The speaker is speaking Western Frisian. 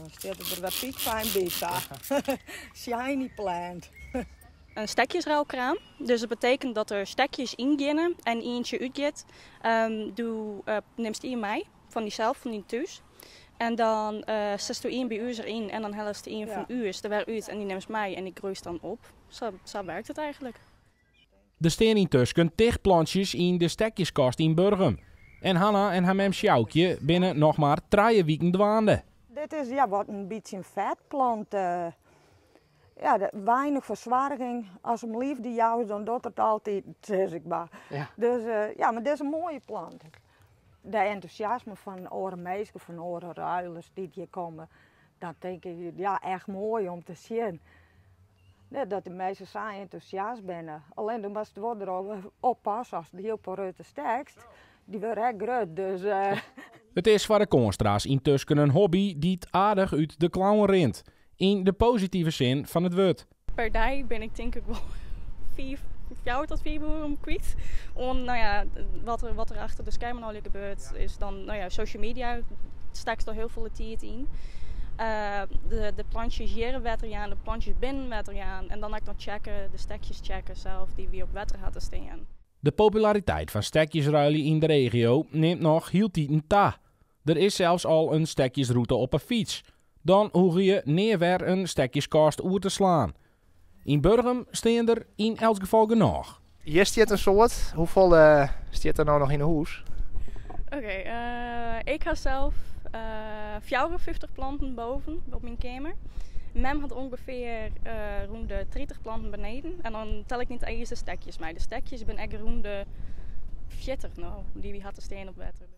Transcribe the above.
Dan stiet it der wer piekfijn by sa. Shiny plant. In stekjesruilkraam. Dus dat betekent dat der stekjes yngeane en ientsje útgiet. Do nimst ien mei fan dysels, fan dyn thús. En dan setsto ien by ús deryn en dan hellest ien fan ús der wer út en dy nimst mei en dy groeist dan op. Sa werkt it eigenlik. Der stean yntusken tich plantsjes yn de stekjeskast yn Burgum. En Hanna en har mem Sjoukje binne noch mar 3 wiken dwaande. Dit is ja, wat in bytsje in fetplant. Ja, weinich fersoarging. Ast him leafde joust, dan docht it altyd, sis ik mar. Dus ja, mar dit is in moaie plant. De entûsjasme fan oare minsken, fan oare ruilers dy't hjir komme, dan tink ik, ja, echt moai om te sjen. Net dat de minsken sa entûsjast binne. Allinne do moatst wol derop oppasse ast hiel grutte stekst. Dy wurde ek grut, dus. It is foar de Koornstra's yntusken in hobby dy't aardich út de klauwen rint. Yn de positive sin fan it wurd. Per dei bin ik tink ik wol 4 tot 5 oeren om kwyt. Oan, no ja, wat der achter de skermen allegear gebeurt, is dan, no ja, social media stekst al hiel folle tiid yn. De plantsjes hjir wetter jaan, de plantsjes binnen wetter jaan en dan ek noch checke, de stekjes checke sels dy't wy op wetter ha te stean. De populariteit fan stekjesruilje yn de regio nimt noch hieltiten ta. Der is sels al in stekjesrûte op 'e fyts. Dan hoege je nea wer in stekjeskast oer te slaan. Yn Burgum stean der yn elts gefal genôch. Hjir stiet in soad. Hoefolle stiet der no noch yn 'e hûs? Oké, ik ha sels 54 planten boven op myn keamer. Mem hat ûngefear rûn de 30 planten beneden. En dan tel ik net iens de stekjes mei. De stekjes binne ek rûn de 40 no, dy't wy ha te stean op wetter.